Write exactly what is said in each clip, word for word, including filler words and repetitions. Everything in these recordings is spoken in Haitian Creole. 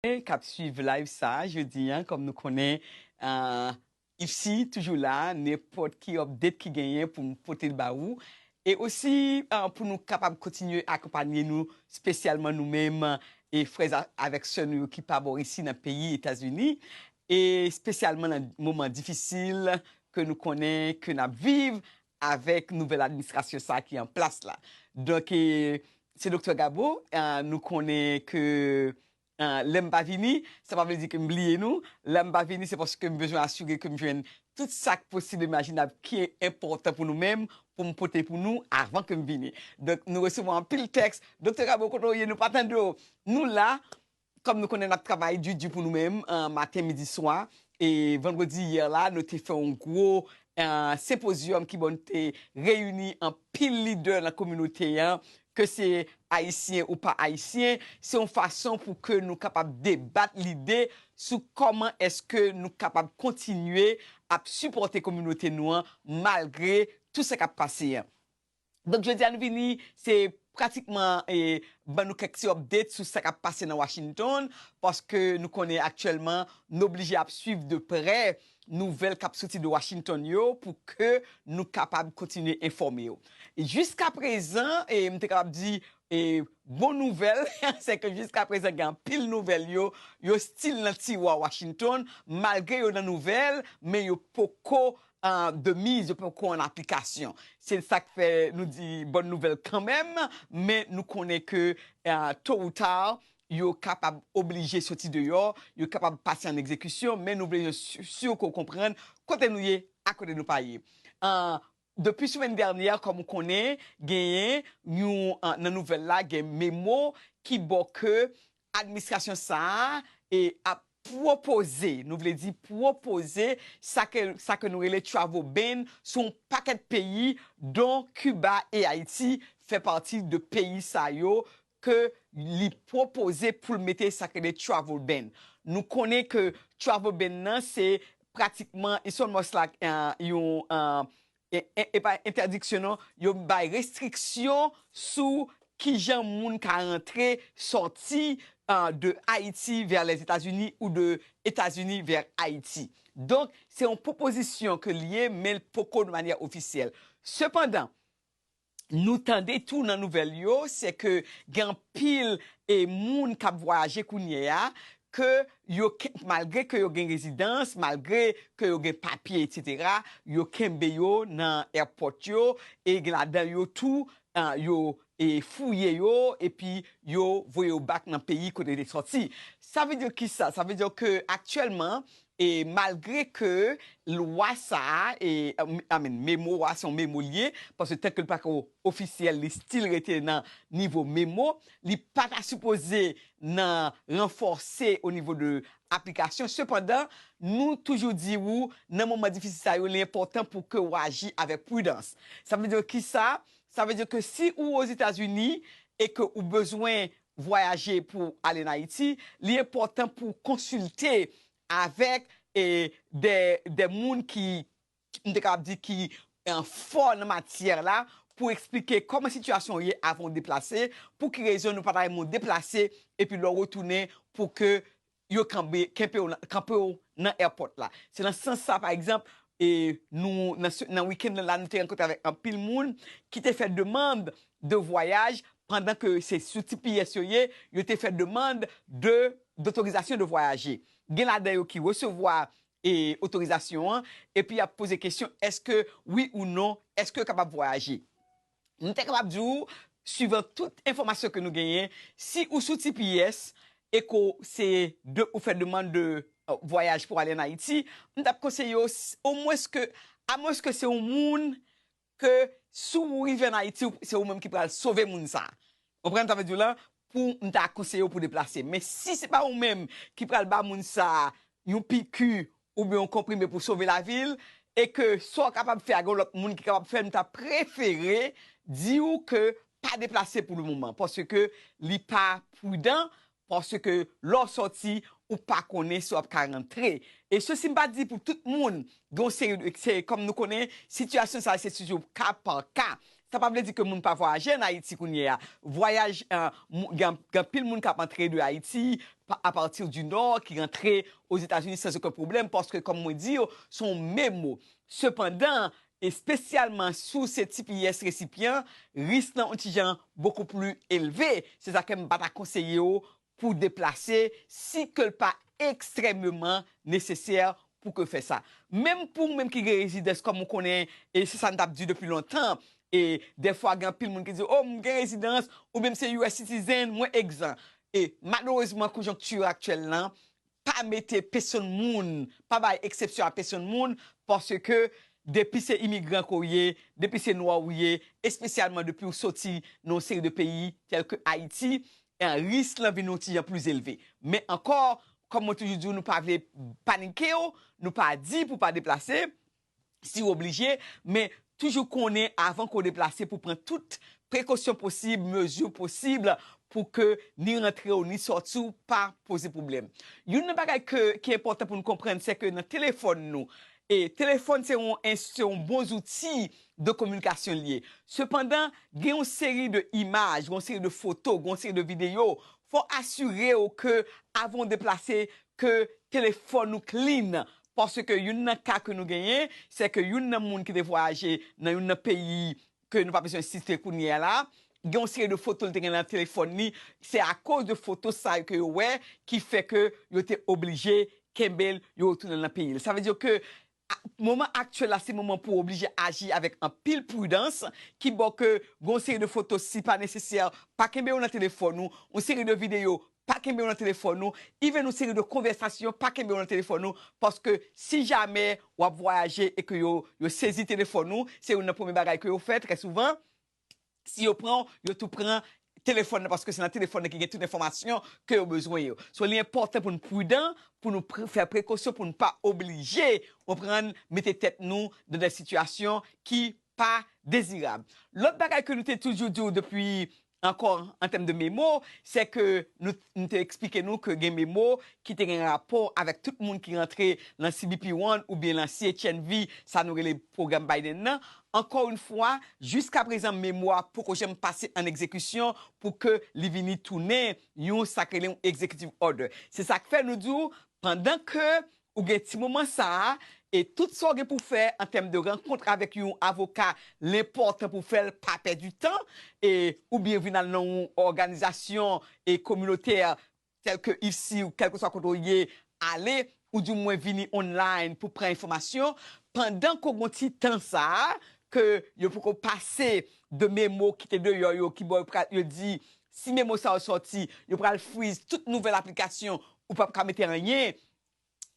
k ap swiv live sa a jodi a, kòm nou konnen, ah, Ipsy toujou la, nenpòt ki update ki genyen pou m pote l ba ou. E osi, ah, pou nou kapab kontinye akonpanye nou, espesyalman nou menm, e frè a-, avèk sè nou yo ki pa bò isi nan peyi Etazini, e espesyalman nan moman difisil ke nou konnen ke n ap viv avèk nouvèl administrasyon sa a ki an plas la. Donk, e, se Doktè Gabo, ah, nou konnen ke Ah, lè m pa vini, sa pa vle di ke m bliye nou. Lè m pa vini, se paske m bezwen asire ke m jwenn tout sa k posib e imajinab ki enpòtan pou nou menm, pou m pote pou nou avan ke m vini. Donk, nou resevwa anpil tèks. Doktè Gabo, kote w ye? Nou pa tande w. Nou la, kòm nou konnen n ap travay di di pou nou menm, ah, maten, midi, swa. E vandredi yè la, nou te fè yon gwo, ah, senpozyòm ki bon te reyini anpil lidè nan kominote an, ke se ayisyen ou pa ayisyen, se yon fason pou ke nou kapab debat lide sou kòman èske nou kapab kontinye ap sipòte kominote nou an malgre tout sa k ap pase an. Donk, jodi a nou vini, se pratikman, e, ban nou kèk ti update sou sa k ap pase nan Washington, paske nou konnen aktyèlman, nou oblije ap swiv de prè nouvèl k ap soti de Washington yo pou ke nou kapab kontinye enfòme yo. E jiska prezan, e, m te kapab di, e, bon nouvèl, se ke jiska prezan gen anpil nouvèl yo, yo still nan tiwa Washington, malgre yo nan nouvèl, men yo poko, ah, de mise, yo poko an aplikasyon. Se sa k fè nou di bòn nouvèl kanmenm, men nou konnen ke, ah, to ou ta, yo kapab oblije soti deyò, yo kapab pase an egzekisyon, men nou vle si, si ke w konprann kote nou ye, a kote nou pa ye. Ah, depi semèn dènyè, kòm ou konnen, genyen yon, ah, nan nouvèl la, gen memo ki bò ke administrasyon sa a, e, ap pwopoze, nou vle di pwopoze, sa ke, sa ke nou rele travel ban sou yon pakèt peyi, don Kiba e Ayiti fè pati de peyi sa yo ke li pwopoze pou l mete sa ke rele travel ban. Nou konnen ke travel ban nan se pratikman, it's almost like, uh, yon, uh, e, e, e pa entèdiksyon non, yo bay restriksyon sou kijan moun ka rantre, sòti, uh, de Ayiti vè Lèzetazini ou de Etazini vè Ayiti. Donk, se yon pwopozisyon ke l ye, men l poko de manyè ofisyèl. Sepandan, nou tande tou nan nouvèl yo, se ke gen anpil, e, moun k ap vwayaje kounye a, ke yo ke, malgre ke yo gen rezidans, malgre ke yo gen papye, etsetera, yo kenbe yo nan airport yo, e gen ladan yo tou, ah, yo, e, fouye yo, epi yo voye yo back nan peyi kote yo te sòti. Sa vle di kisa? Sa vle di ke aktyèlman, e, malgre ke lwa sa a, e, I mean, memo a, se yon memo l ye, paske tanke l pa ko ofisyèl, li still rete nan nivo memo, li pa ta sipoze nan ranfòse o nivo de aplikasyon. Sepandan, nou toujou di ou, nan moman difisil sa yo, li enpòtan pou ke w aji avèk pridans. Sa vle di kisa? Sa vle di ke si ou Ozetazini e ke ou bezwen vwayaje pou ale an Ayiti, li enpòtan pou konsilte avèk, e, de, de moun ki, m te kapab di, ki, e, fò nan matyè la pou eksplike kòman sitiyasyon w ye avan w deplase, pou ki rezon nou pa ta renmen w deplase, epi lè w retounen pou ke yo kanpe, kenpe w nan, kanpe w nan airport la. Se nan sans sa, pa egzanp, e nou, nan se, nan wikenn nan la, nou te rankontre avèk anpil moun ki te fè demann de vwayaj, pandan ke se sou T P S yo ye, yo te fè demann de, dotorizasyon de vwayaje. Gen ladan yo ki resevwa, e, otorizasyon an, epi y ap poze kesyon, èske wi ou non, èske yo kapab vwayaje? M te kapab di w, swivan tout enfòmasyon ke nou genyen, si ou sou T P S e ke w se de, ou fè demann de, e, vwayaj pou ale an Ayiti, m t ap konseye w s-, omwens ke, amwens ke se yon moun ke si w rive an Ayiti, se ou menm ki pral sove moun sa. Konprann sa m vle di w la? Pou m ta konseye w pou deplase. Men si se pa ou menm ki pral ba moun sa yon piki oubyen yon konprime pou sove lavi l, e ke sa w kapab fè a gen lòt moun ki kapab fè l, m ta prefere di w ke pa deplase pou le moman, paske li pa pridan, paske lè w sòti, ou pa konnen si w ap ka rantre. E sesi m pa di pou tout moun, gen yon seri de, se kòm nou konnen, sitiyasyon sa se toujou ka pa ka. Sa pa vle di ke moun pa vwayaje ann Ayiti kounye a. Vwayaj, eh, mou- gen gen anpil moun k ap antre de Ayiti pa- apati di Nò ki rantre Ozetazini san okenn pwoblèm, paske, kòm mwen di yo, se yon memo. Sepandan, espesyalman si w se T P S resipyan, risk lan yon ti jan bokou pli elve. Se sa ke m pa ta konseye w pou deplase si ke l pa ekstrèmeman nesesè pou ke w fè sa. Menm pou ou menm ki gen rezidans, kòm ou konnen, e se sa n t ap di depi lontan, e dèfwa gen anpil moun ki di, "O, m gen rezidans," oubyen m se U S citizen, mwen egzan. E malerezman, konjonkti aktyèl lan pa mete pèsonn moun, pa bay eksepsyon a pèsonn moun, paske depi se imigran ke w ye, depi se nwa ou ye, espesyalman depi w soti nan yon seri de peyi tèl ke Ayiti, e, risk lan vin yon ti jan pli elve. Men ankò, kòm mwen toujou di w, nou pa vle panike w, nou pa di pou w pa deplase, si w oblije, men toujou konnen avan ke w deplase pou pran tout prekosyon posib, mezi posib pou ke ni rantre w ni sòti w pa poze pwoblèm. Youn nan bagay ke, ki enpòtan pou nou konprann, se ke nan telefòn nou, e telefòn se yon, se yon bon zouti de kominikasyon li ye. Sepandan, gen yon seri de imaj, gen yon seri de foto, gen yon seri de videyo, fò w asire w ke avan w deplase, ke telefòn ou clean. Paske youn nan ka ke nou genyen, se ke youn nan moun ki te vwayaje nan youn nan peyi ke nou pa bezwen site kounye a la, gen yon seri de foto l te gen nan telefòn li, se akoz de foto sa yo ke yo wè ki fè ke yo te oblije kenbe l, yo retounen nan peyi l. Sa vle di ke a- moman aktyèl la, se moman pou w oblije aji avèk anpil pridans, kibò ke gen yon seri de foto, si pa nesesè, pa kenbe yo nan telefòn ou, yon seri de videyo, pa kenbe yo nan telefòn ou, even yon seri de konvèsasyon, pa kenbe yo nan telefòn ou, paske si jamè w ap vwayaje e ke yo, yo sezi telefòn ou, se youn nan premye bagay ke yo fè trè souvan. Si yo pran w, yo tou pran telefòn nan, paske se nan telefòn nan ki gen tout enfòmasyon ke yo bezwen yo. So, li enpòtan pou nou pridan, pou nou pre- fè prekosyon, pou nou pa oblije, konprann, mete tèt nou nan de sitiyasyon ki pa dezirab. Lòt bagay ke nou te toujou di w depi, ankò, an tèm de memo, se ke nou, nou te eksplike nou ke gen memo ki te gen rapò avèk tout moun ki rantre nan C B P One oubyen nan C H N V, sa nou rele pwogram Biden nan. Ankò yon fwa, jiskaprezan, memo a poko janm pase an egzekisyon pou ke li vini tounen yon, sa k rele yon executive order. Se sa k fè nou di w, pandan ke ou gen ti moman sa a, e tout sa w gen pou fè an tèm de rankont avèk yon avoka, li enpòtan pou w fè l, pa pèdi tan, e oubyen vin al nan yon òganizasyon e kominotè tèl ke I F C ou kèlkeswa kote w ye, ale, ou di mwen vini online pou pran enfòmasyon, pandan ke w gen ti tan sa a, ke yo poko pase de memo ki te deyò yo, ki bò yo pral, yo di, si memo sa yo sòti, yo pral freeze tout nouvèl aplikasyon, ou p ap ka mete anyen,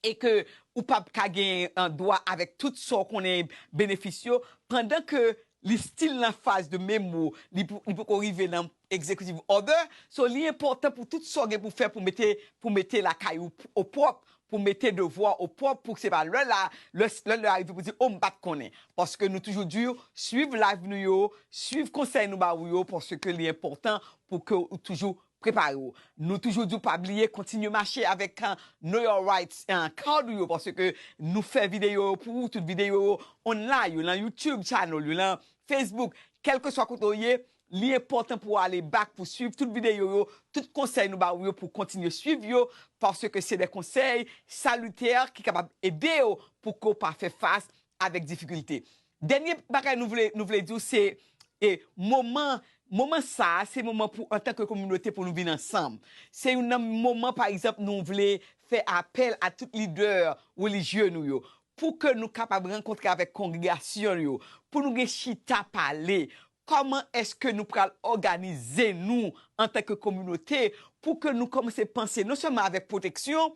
e ke ou p ap ka gen, eh, dwa avèk tout sa w konnen benefis yo, pandan ke li still nan faz de memo, li pou- li poko rive nan executive order. So, li enpòtan pou tout sa w gen pou fè pou mete, pou mete lakay ou o pwòp, pou mete devwa o pwòp, pou se pa lè la, lè, lè, lè a rive pou di, "O, m pa t konnen." Paske nou toujou di w, swiv live nou yo, swiv konsèy nou ba ou yo, paske li enpòtan pou ke ou toujou prepare w. Nou toujou di w pa bliye kontinye mache avèk, eh, Know Your Rights, eh, card ou yo, paske nou fè videyo yo pou ou, tout videyo yo online, yo nan YouTube channel, yo nan Facebook, kèlkeswa kote w ye, li enpòtan pou w ale back pou swiv tout videyo yo, tout konsèy nou ba ou yo pou kontinye swiv yo, paske se de konsèy salitè ki kapab ede w pou ke w pa fè fas avèk difikilte. Dènye bagay nou vle, nou vle di w se, e, moman, moman sa a, se moman pou, antanke kominote, pou nou vin ansanm. Se youn nan moman, pa egzanp, nou vle fè apèl a tout lidè relijye nou yo, pou ke nou kapab rankontre avèk kongregasyon yo, pou nou gen chita pale. Kòman èske nou pral òganize nou antanke kominote pou ke nou kòmanse panse non sèlman avèk pwoteksyon,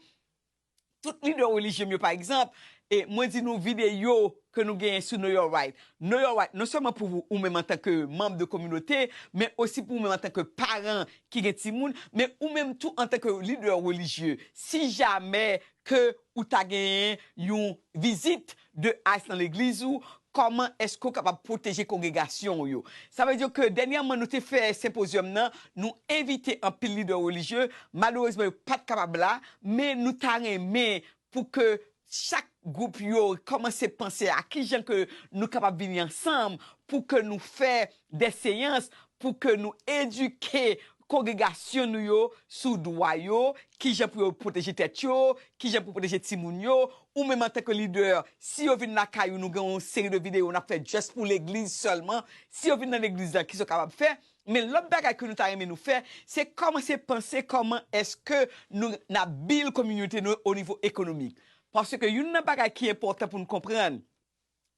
tout lidè relijye m yo, pa egzanp, e mwen di nou videyo ke nou genyen sou Know Your Right. Know Your Right, non sèlman pou ou, ou menm antanke manm de kominote, men osi pou ou menm antanke paran ki gen timoun, men ou menm tou antanke lidè relijye. Si jamè ke ou ta genyen yon vizit de ICE nan legliz ou, kòman èske w kapab pwoteje kongregasyon w yo? Sa vle di ke dènyèman nou te fè senpozyòm nan, nou envite anpil lidè relijye, malerezman yo pa t kapab la, men nou ta renmen pou ke chak gwoup yo kòmanse panse a kijan ke nou kapab vini ansanm pou ke nou fè de seyans, pou ke nou edike kongregasyon nou yo sou dwa yo, kijan pou yo pwoteje tèt yo, kijan pou pwoteje timoun yo, ou menm antanke lidè, si yo vin lakay ou, nou gen yon seri de videyo n ap fè just pou legliz sèlman, si yo vin nan legliz la, kisa yo kapab fè, men lòt bagay ke nou ta renmen nou fè, se kòmanse panse kòman èske nou n ap build kominote nou o nivo ekonomik. Paske youn nan bagay ki enpòtan pou nou konprann,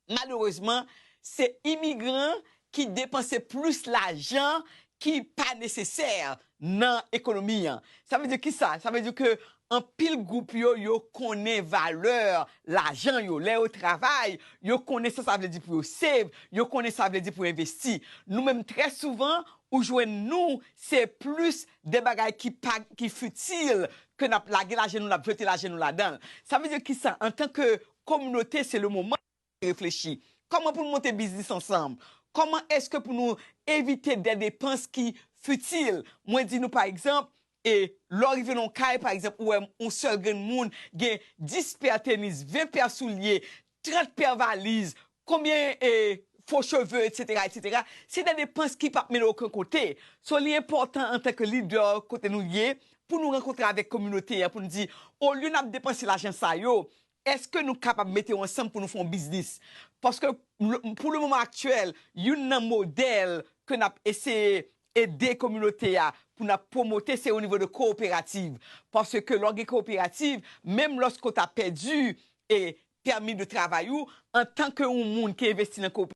malerezman, se imigran ki depanse plis lajan ki pa nesesè nan ekonomi an. Sa vle di kisa? Sa vle di ke anpil gwoup yo, yo konnen valè lajan yo. Lè yo travay, yo konnen sa sa vle di pou yo save, yo konnen sa vle di pou yo envesti. Nou menm, trè souvan, ou jwenn nou, se plis de bagay ki pa, ki fitil ke n ap lage lajan nou, n ap jete lajan nou ladan l. Sa vle di kisa? Antanke kominote, se le moman reflechi. Kòman pou nou monte biznis ansanm? Kòman èske pou nou evite de depans ki fitil? Mwen di nou, pa egzanp, e lè w rive nan yon kay, pa egzanp, ou wè yon sèl grenn moun gen dis pè tenis, ven pè soulye, trant pè valiz, konbyen e fo cheve, etsetera, etsetera. Se de depans ki p ap mennen okenn kote. So, li enpòtan antanke lidè kote nou ye pou nou rankontre avèk kominote a, pou nou di, olye n ap depanse lajan sa yo, èske nou kapab mete yo ansanm pou nou fè yon biznis? Paske, pou le moman aktyèl, youn nan modèl ke n ap eseye ede kominote a pou n ap pwomote, se o nivo de kooperativ. Paske lè w gen kooperativ, menm lòske w ta pèdi e pèmi de travay ou, antanke yon moun ki envesti nan kooperativ,